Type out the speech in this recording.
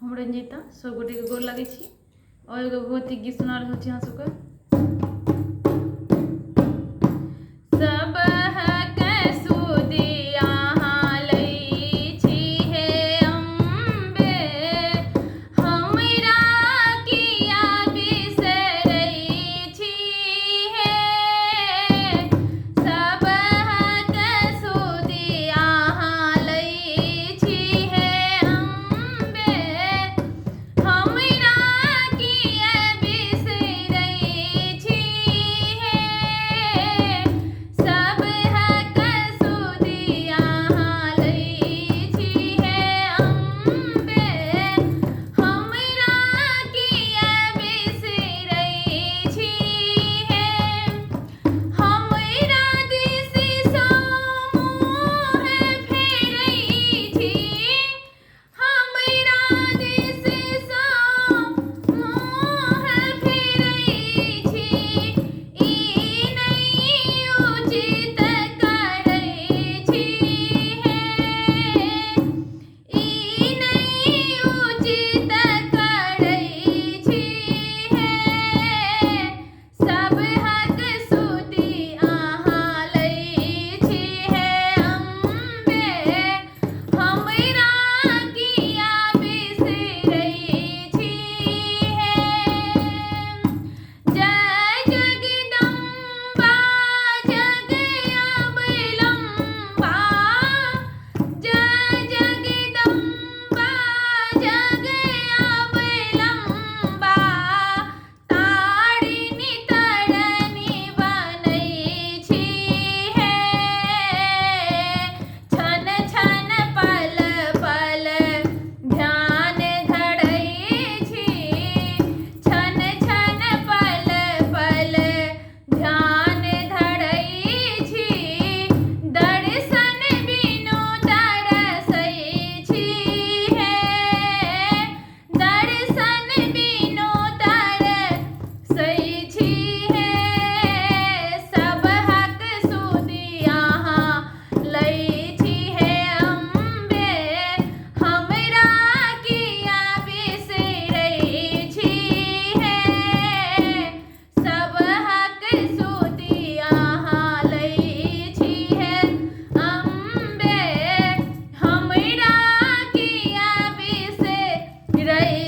हम रंजीता सब गोटेके गोर लगै छी आओर एगो भगवती गीत सुना रहल छी अहाँ सबके। सबहक सुधि अहाँ लै छी हे अम्बे, हमरा किया बिसरै छी हे। सबहक सुधि अहाँ लै छी हे अम्बे, हमरा किया बिसरै छी हे। सबहक सुधि अहाँ लै छी हे अम्बे, हमरा किया बिसरै छी हे। हमरा दिससँ मुँह फेरै छी, हमरा दिससँ मुँह फेरै छी, ई नहि उचित करै छी हे, ई नहि उचित करै छी हे। सबहक सुधि अहाँ लै छी हे अम्बे, हमरा किया बिसरै छी हे। जय जगदम्बा जग अवलम्बा, जय जगदम्बा जग अवलम्बा, तारिणी तरणी बनै छी हे। छन छन पल पल ध्यान धरै छी, छन छन पल पल ध्यान धरै छी, दर्शन बिनु तरसै छी हे, दर्शन बिनु तरसै छी हे। सबहक सुधि अहाँ लै छी हे अम्बे, हमरा किया बिसरै छी हे। सबहक सुधि अहाँ लै छी हे अम्बे, हमरा किया बिसरै